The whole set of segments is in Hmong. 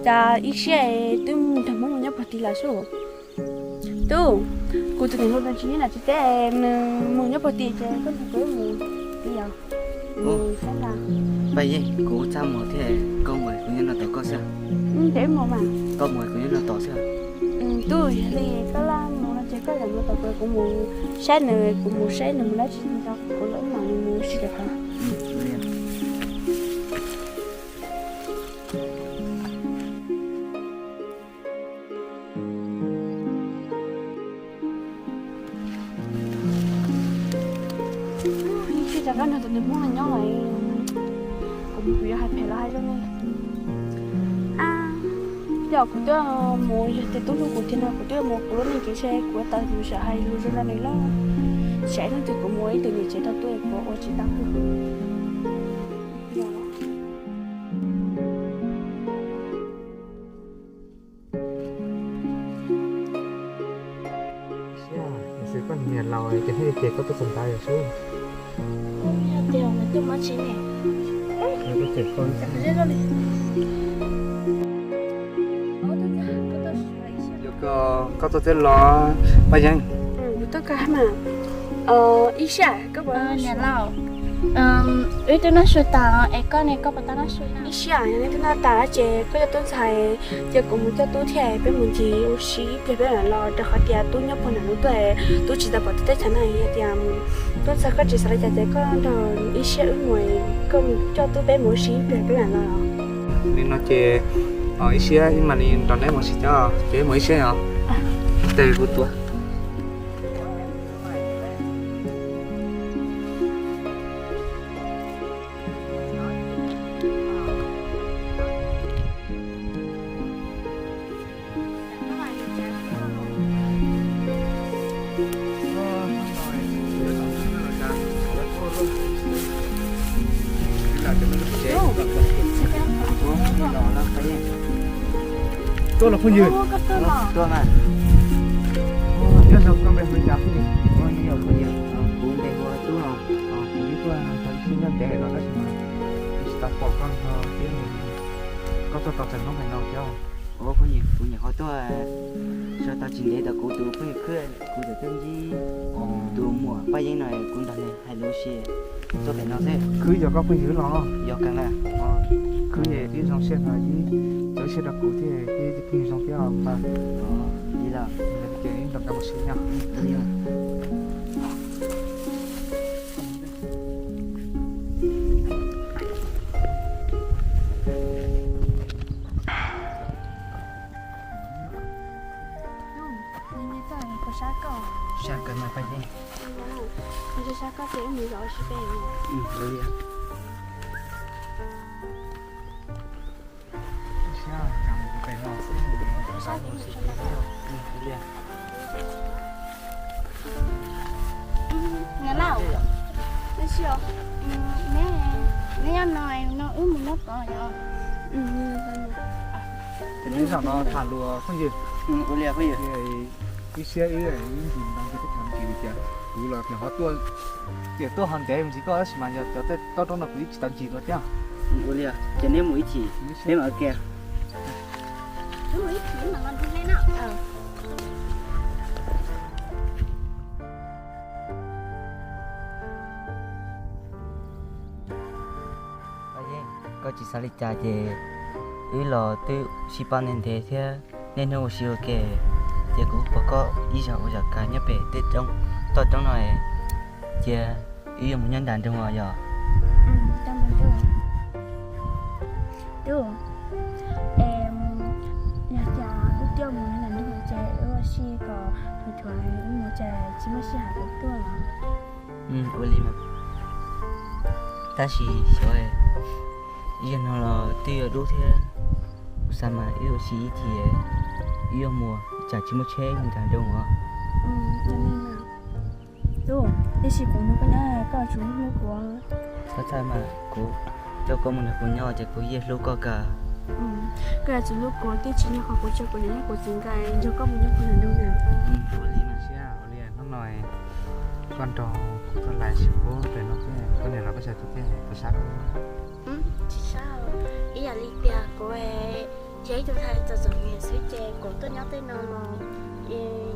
Cas ib siab twb nrog Hmoob mus nyob puag tid lawm sub. Tub, kuv tus niam hluas no tsis nyob na, tsis teb nws mus nyob puag tid ces koj nrog kuv wb mus tid yom. Paj Yeeb, kuv txaj muag thiab, koj mus kuv nyob no tos koj xwb. Ces wb mus mas. Koj mus kuv nyob no tos xwb. Tub, yog li koj laj mus no ces koj zam mus tos kuv, kuv mus saib nws, kuv mus saib nws mus dab tsi, kuv los wb mam li mus ua si lawm hov. Ib tsam rov qab nrog tus niag Hmoob no nyob lawm, kuv yuav hais phem los hais zoo ne. Yog kuv twb mus, yog tias tub hlub kuv tiag no kuv twb mus kuv lub neej kev seb kuv tau mus sam hais lus zoo rau nws lawm. Saib leej twg kuv mus ib tug niam tsev rau tuaj kuv ua tsis tau. Xwb koj niam laus ces thiaj li ces koj tuaj txog ntawd yom sub. Yog tias nws tuaj mus tsis ne, nws tuaj cem koj. Yog koj tuaj txog los Paj Yeeb. Ib sij hawm koj puas niam laus, wb twb noj su tas es koj ne, koj puas tau noj su? Ib sij hawm yog neb twb noj tas ces koj coj tub ntxhais, ces kuv mus coj tub thiab peb mus ncig ua si ib pliag peb mam los, rau qhov tias tub nyob puag nram no tuaj, tub tsis tau pom teb chaws no. Yog tias tub ntxhais koj tsis xav li cas ces koj nrog ib siab wb mus, koj mus coj tub peb mus ua si ib pliag peb mam los. Li no ces ib siab wb mam li nrog neb mus ua si cov, ces wb mus ib siab os. Tes kuv tuav. Tuaj los phooj ywg. Tuaj mas. Nyob zoo, koj npe hu li cas phooj ywg? Kuv npe hu ua Tub no. Kuv twb tuaj tau ib xyoo nyob ntev lawm no tab sis mas kuv tsis tau pom koj no thiab. Koj tuaj tau txawm hnub pem no thiab? Ua phooj ywg, kuv nyuam qhuav tuaj so tau tsis ntev tau kuv tus phooj ywg khwb, kuv txawm tuaj ntsib tus muam Paj Yeeb no kuv nrog nws hais lus ua si tuaj pem no xwb. Khwb yog koj phooj ywg los? Yog kawg na. Khwb es twb zoo siab no, twb txawb siab rau kuv thiab, twb pheej zoo thiab os. Li los ces nrog nkawd mus si no. Sab kawg mas Paj Yeeb. Sab koj ces wb mus zov ua si pem. Niam laus, neb nyob no, no wb mus nyob tod os. Neb zaum no tham lus phooj ywg. Ua li phooj ywg. Ib siab wb ncig ntoo teb chaws ncig li cas kuv los nyuam qhuav tuaj, tiam tuaj ho ntev me ntsis koj tab sis mas yog cov toj roob no kuv twb tsis tau ncig dua thiab. Ua li, ces neb mus ib chim, neb mam ua ke. Koj tsis xav li cas ces wb los twb sib pab ntev ntev thiab, niaj hnub ua si ua ke, ces kuv pom koj ib zaug ua zaum kawg nyob pem tej toj roob no, cia wb yuav mus nyob nram nroog os yog. Tub, es yog cas wb coj mus nram nroog ces wb ua si kom thuav thuav wb mus ces tsis muaj sij hawm kuv tuaj. Ua li mas, tab sis xyov, ib zaug no los twb yuav dub thiab, kuv xav mas wb ua si ib chim, wb yuav mus tsam tsis muaj tsheb mus nram nroog os. Tub, tiam sis kuv nug koj nyob koj tsis hlub kuv. Txhob txhawj mas, kuv coj koj mus nrog kuv nyob ces kuv yeej hlub koj kawg. Koj yuav tsis hlub kuv twb tsis yog qhov kuv tso kuv niam thiab kuv txiv nkawd nrog koj mus nyob puag nram nroog na. Ua li mas. rau kuv tuaj lais tsis pub pem no thiab, koj niam los koj xav tuaj thiab, koj sab koj. Tsis sab, ib yam li tias kuv yog ib tug ntxhais txom txom nyem xwb ces kuv tuaj nyob tej no los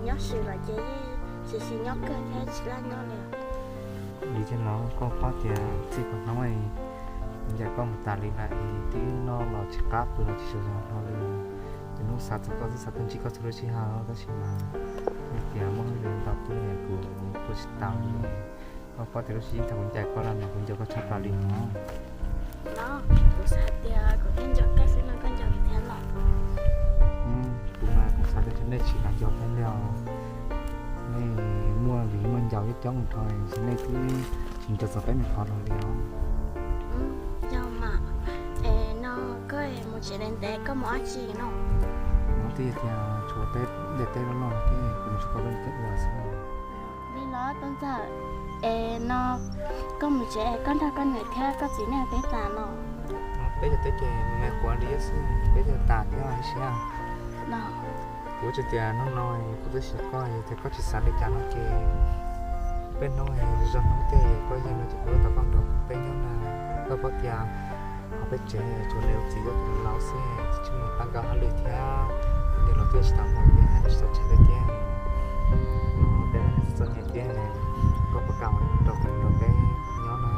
nyob sim los ces tsis tsis nyob kawg thiab tsis laj nyob li. Vim tias los koj paub tias txij thaum hnub ncaim koj mus tas li lawm es twb noj los tsis qab pw los tsis tshua zoo hlo li. Ces hnub xav txog koj xwb xav tuaj ntsib koj txhua lub sij hawm tab sis mas vim tias muaj hauj lwm ntau thiab kuv tuaj tsis tau li. Koj paub tias lub sij hawm thaum kuv ncaim koj los mas kuv nco koj tshaj plaws li no. Los kuv xav tias kuv thiaj nco koj xwb no koj nco kuv thiab los? Kuv mas kuv xav tias nej tsis kam nco peb li os. Nej muaj viv muaj ncaus coob coob mus rau es nej twb tsis nco txog peb mus qhov los li os. Yog mas, es no koj mus tsev ntev ntev koj mus dab tsi no? No twb yog tias tshuav peb ntiaj teb loj loj thiab kuv mus tsuas koj peb ntiaj teb ua xwb. Li los Tub Ntxawm, es no koj mus tsev es koj nrog koj niam thiab koj txiv nej peb tas no? Peb cov teb ces me quav li xwb, peb cov tas thiab ib siab. Kuv tsuas tias hnub no kuv twb xav koj, yog tias koj tsis xav li cas no ces peb hnub zog hnub tiag koj yeej no ces kuv tau koj nrog peb nyob na. Koj paub tias hauv peb tsev tsuas niam txiv tus laus xwb, tsis muaj pab nkawd hauj lwm thiab, niam laus twb tsis tau muaj tiag, tsis tau tshev li thiab. Peb txom nyem thiab, koj puas kam nrog kuv nrog peb nyob no?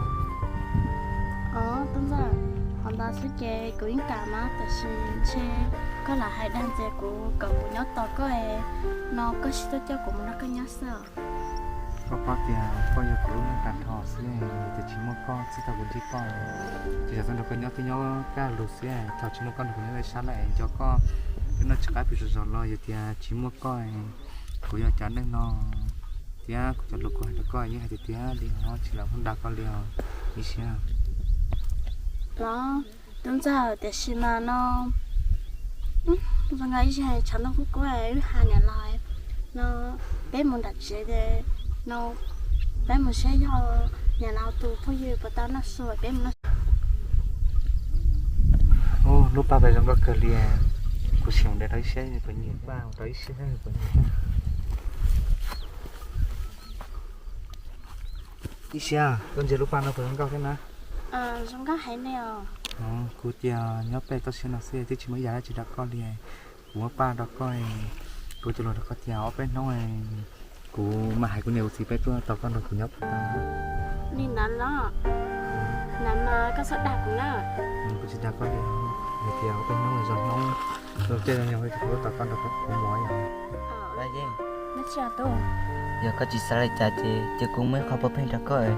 Os, Tub Ntxawm, qhov ntawd xwb ces kuv yeej kam mas, tab sis ntshe koj lam hais dag ntxias kuv kom kuv nyob tos koj es no koj tsis tuaj coj kuv mus nrog koj nyob xwb os. Koj paub tias koj yog kuv lub neej tag nrho xwb, yog tias tsis muaj koj txij thaum kuv ntsib koj, ces xav tuaj nrog koj nyob twb nyob kaj lug xwb, thaum tsis muaj koj nrog kuv nyob peb sab lawm es nco koj, peb noj tsis qab pw zog zog los yog tias tsis muaj koj, kuv yog cov neej no thiab kuv cov lus kuv hais rau koj yeej hais tiag tiag li os, tsis lam dag koj li os, ib siab. Los Tub Ntxawm, tiam sis mas no zoo nkaus ib zaug tshav ntuj kub kub wb hais niam laus no, peb mus nram tsev no, peb mus saib yog niam laus tus phooj ywg puas tau noj su peb mus noj. Lub paj pem zoo nkauj kawg li, kuv sim mus nrhiav rau ib siab puas nyiam, paj rau ib siab puas nyiam. Ib siab, koj ntsia lub paj no puas zoo nkauj thiab na? Zoo nkauj heev li os. Kuv tias nyob pem toj siab no xwb twb tsis muaj ib yam dab tsi rau koj li. Kuv muab paj rau koj, kuv cog lus rau koj tias ob peb hnub kuv mam hais kuv niam kuv txiv peb tuaj tos koj nrog kuv nyob puas tau? Li ntawd los, ntawd mas koj txhob dag kuv na. Kuv tsis dag koj li, hais tias ob peb hnub zog hnub, zoo caij zoo nyoog kuv tuaj tos koj nrog kuv mus yom. Yog koj tsis xav li cas ces cia kuv muab ib qho paj pheej rau koj,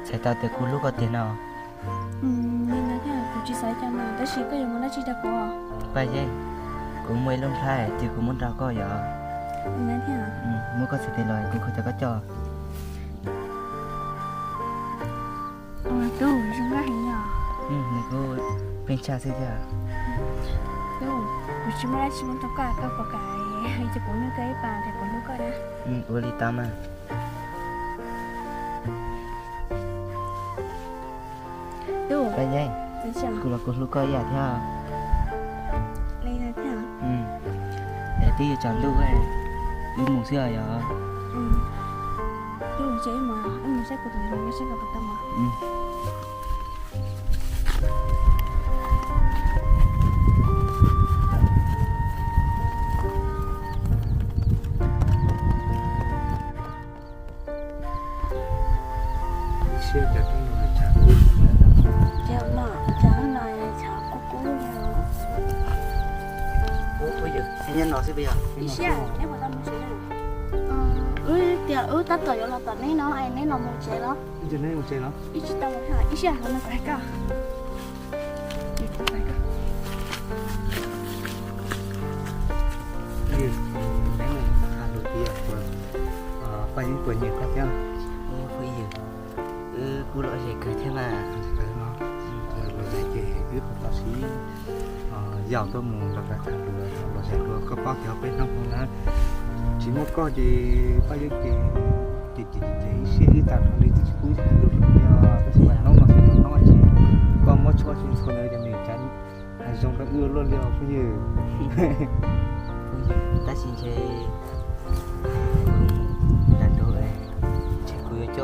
txhais tau tias kuv hlub koj tiag no. Li ntawd thiab, kuv tsis xav li cas mas, tab sis koj yuav muab dab tsi rau kuv? Paj Yeeb, kuv muaj ib lub nplhaib ces kuv muab rau koj yom. Li ntawd thiab. Muab koj txhais tes los kuv khaws rau koj coj. Tub, zoo nkauj heev yom. Nws kuj pheej tshaj xwb thiab. Tub, kuv tsis muaj dab tsi muab rau koj, koj puas kam hais rau kuv niam koj ib pas tias kuv hlub koj na? Ua li tau mas. Tub, Paj Yeeb, kuv los kuv hlub koj ib yam thiab. Es twb yuav tsaus ntuj, wb mus xwb yom. Ib siab cas hnub no tshav kub kub. Cas no tshav kub kub li. Ua phooj ywg, nyob no xwb puas yog? Ib siab, neb puas tau mus tsev na? Wb tias wb tab tom yuav los tom neb no es neb los mus tsev los? Ib tsis tau mus, ib siab, no kuv hais koj. Paj Yeeb puas nyiam koj thiab? Phooj ywg, wb kuj lom zem kawg thiab mas. Lom zem ces wb ho tau sib yaum tuaj mus nrog koj tham lus, lom zem dua, koj paub tias peb hnub no na, tsis muaj koj ces Paj Yeeb ces ces ces ces ib siab ib tag nrho li, twb tsis pub ib tug lus li os. Tab sis mas hnub no xwb hnub no ces koj muab tshuaj txhua ntawd ces nws cas hais zoo rau wb luaj li os phooj ywg. Tab sis ntshe kuv nram nraud, ntshe kuv yuav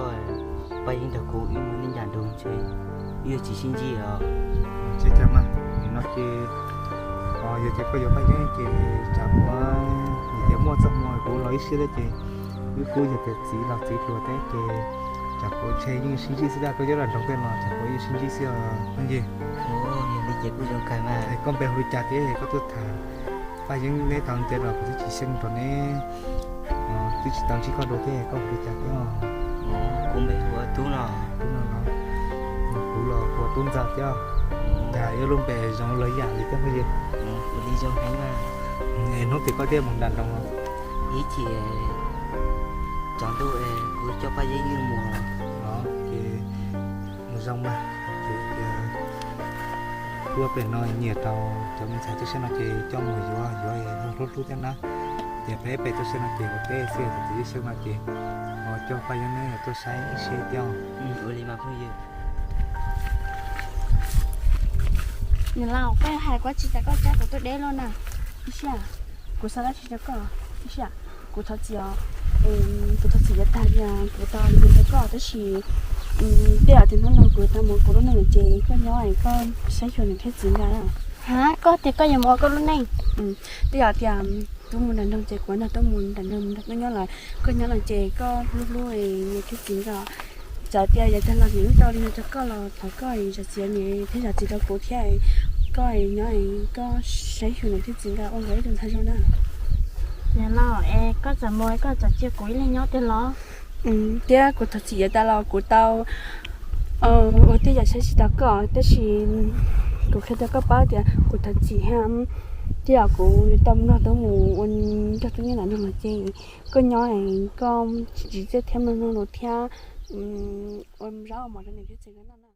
Yog tsis sib ntsib os. Tsis cas mas, nim no ces yog tias koj yuav Paj Yeeb ces tsam kuv, yog tias muaj txoj hmoo kuv los ib siab thiab ces wb kuj yog tias txiv los txiv hluas thiab ces tsam kuv ntshe yeej sib ntsib xwb, koj nyob nram nroog tej no tsam kuv yeej sib ntsib xwb os Phooj Ywg. Yog li ces kuj zoo kawg mas. Koj npe hu li cas thiab koj tuaj tham Paj Yeeb neb tau ntev los kuv twb tsis xyeej rau neb, twb tsis tau ntsib koj dua thiab, koj hu li cas thiab? Kuv npe hu ua Tub no. Tub no los, kuv los hu ua Tub Ntxawg thiab. Cas yuav lub npe zoo los yam li thiab Phooj Ywg? Ua li zoo heev na. Es hnub twg koj thiaj mus nram nroog? Ib chim tsaus ntuj es kuv coj Paj Yeeb mus. Ces mus zoo mas, ces tias tuaj pem no nyiam rau cov me ntxhais tuaj saib no ces coj mus yuav, yuav hlub hlub thiab na. Ces peb pem tuaj saib no ces ua teb xwb, txiv xwb no ces ho coj Paj Yeeb neb tuaj saib ib seb thiab. Ua li mas Phooj Ywg. Niam laus, koj hais kuv tsis tas koj cab kuv tuaj deb luaj na. Ib sij, kuv xav dab tsi rau koj. Ib sij, kuv thov txim os. Kuv thov txim yav tag tias kuv tau li rau koj tab sis tej zaum tias hnub no kuv tau mus kuv lub neej lawm ces koj nyob es koj saib xyuas niam thiab txiv nkawd. Ha, koj tias koj yuav mus ua koj lub neej? Tej zaum tias tub mus nram nroog ces kuv nrog tub mus nram nroog, nrog tub nyob lawm. Koj nyob lawm ces koj hlub hlub niam thiab txiv nkawd. Txawm tias yav tag los niam wb tau li no rau koj los thov koj zam txim niam thiab zam txim rau kuv thiab. Koj nyob koj saib xyuas niam thiab txiv nkawd ua nkawd ib tug ntxhais zoo na. Niam laus, es koj txawm mus koj txawm cia kuv ib leeg nyob tiag los? Thiab kuv thov txim yav tas los kuv tau ua tej yam saib tsis taus koj tab sis kuv qhia rau koj paub tias kuv thov txim thiab. Tej zaum kuv tau mloog tub mus ua nrog tub nyob nram nroog los ces koj nyob koj tsis txiaj thiab mloog mloog lus thiab ua zaub ua mov rau niam thiab txiv nkawd noj na.